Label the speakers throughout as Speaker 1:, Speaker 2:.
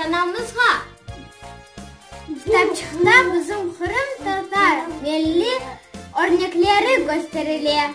Speaker 1: Tantanamızğa. Kitapçıqta bizim qırımtatar milliy örnekleri kösterile.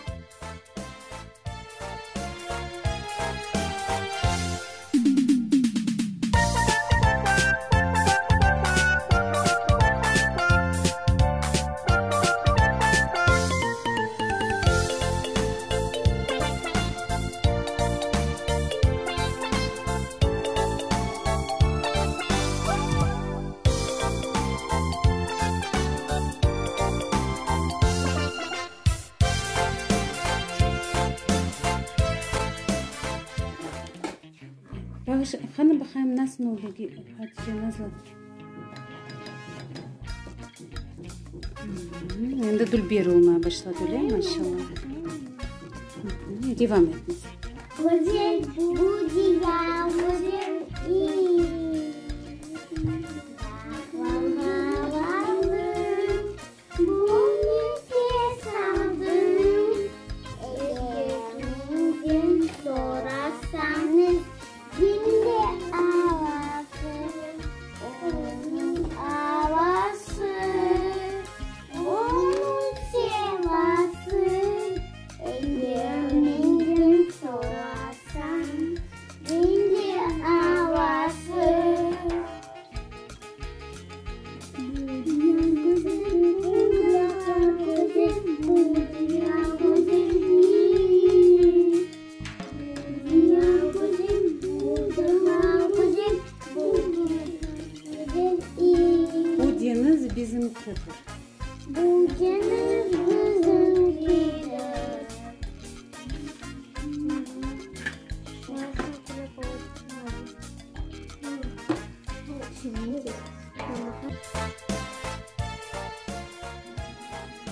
Speaker 2: Bağış, qani baqayım, nasıl oldı, Hatice, Nazlı? Endi dülber olmaya başladı, öyle, maşallah. Devam etiniz.
Speaker 1: Güzel bu dünya, güzel
Speaker 2: Bu deñiz bizimkidir.
Speaker 1: Bu deñiz bizimkidir.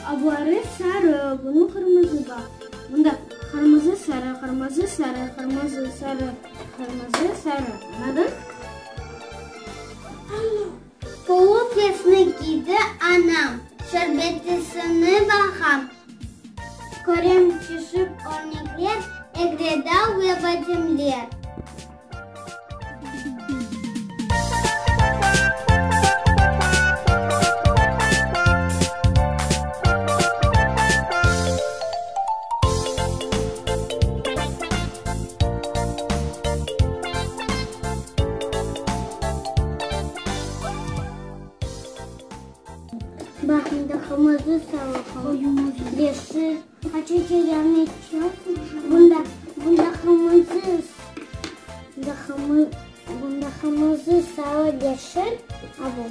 Speaker 1: Abları sarı, bunı qırmızı baq. Bunda qırmızı, sarı, qırmızı, sarı, qırmızı, sarı, qırmızı, sarı. Añladın? Tolu fesni kiydi anam, Şerbetisini baqam. Körem çeşit örnekler, Egredal ve bademler. Baq, mında qırmızı, sarı, yeşil. Bunda, bunda qırmızı, bunda qırmızı, sarı, yeşil. A bu.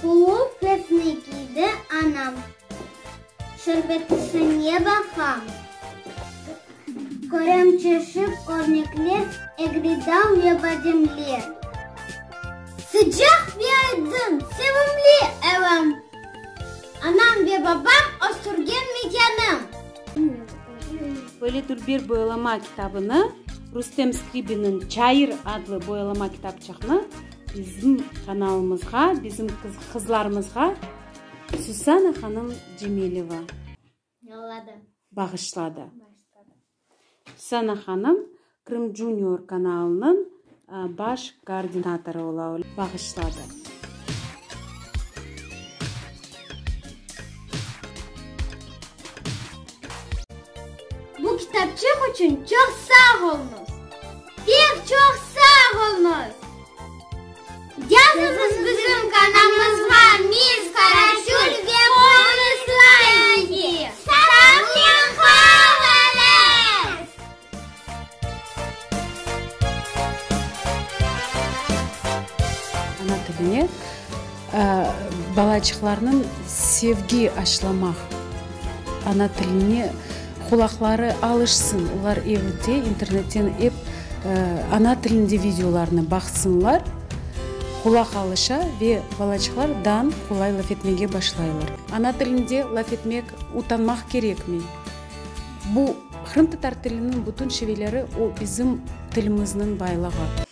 Speaker 1: Tulup fesni kiydi anam. Şerbetisine baqam. Körem çeşit örnekler, egridal ve bademler. Sıcaq ve aydın, sevimli evim. Anam ve babam östürgen mekânım.
Speaker 2: Böyle dülber boyalama kitabını, Rustem Skribinniñ Çayır adlı boyalama kitapçıqnı bizim kanalımızğa, bizim qızlarımızğa Susana hanım Cemileva
Speaker 1: Yolladı.
Speaker 2: Bağışladı. Susana hanım Krım Junior kanalınıñ baş koordinatorı ola. Bağışladı.
Speaker 1: Bu kitapçıq içün çoq sağ oluñız! Pek çoq sağ oluñız! Yazıñız bizim kanalımızğa Miss Karaçül ve bonus layki! Sağlıqnen qalıñız!
Speaker 2: Ana tiline balaçıqlarnıñ sevgi aşlamaq, ana tiline qulaqları alışsın, olar evde internetten ep ana tilinde videolarnı baqsınlar, qulaq alışa ve balaçıqlar dan qolay laf etmege başlaylar. Ana tilinde laf etmek utanmaq kerekmey. Bu qırımtatar tiliniñ bütün şiveleri o bizim tilimizniñ baylığı.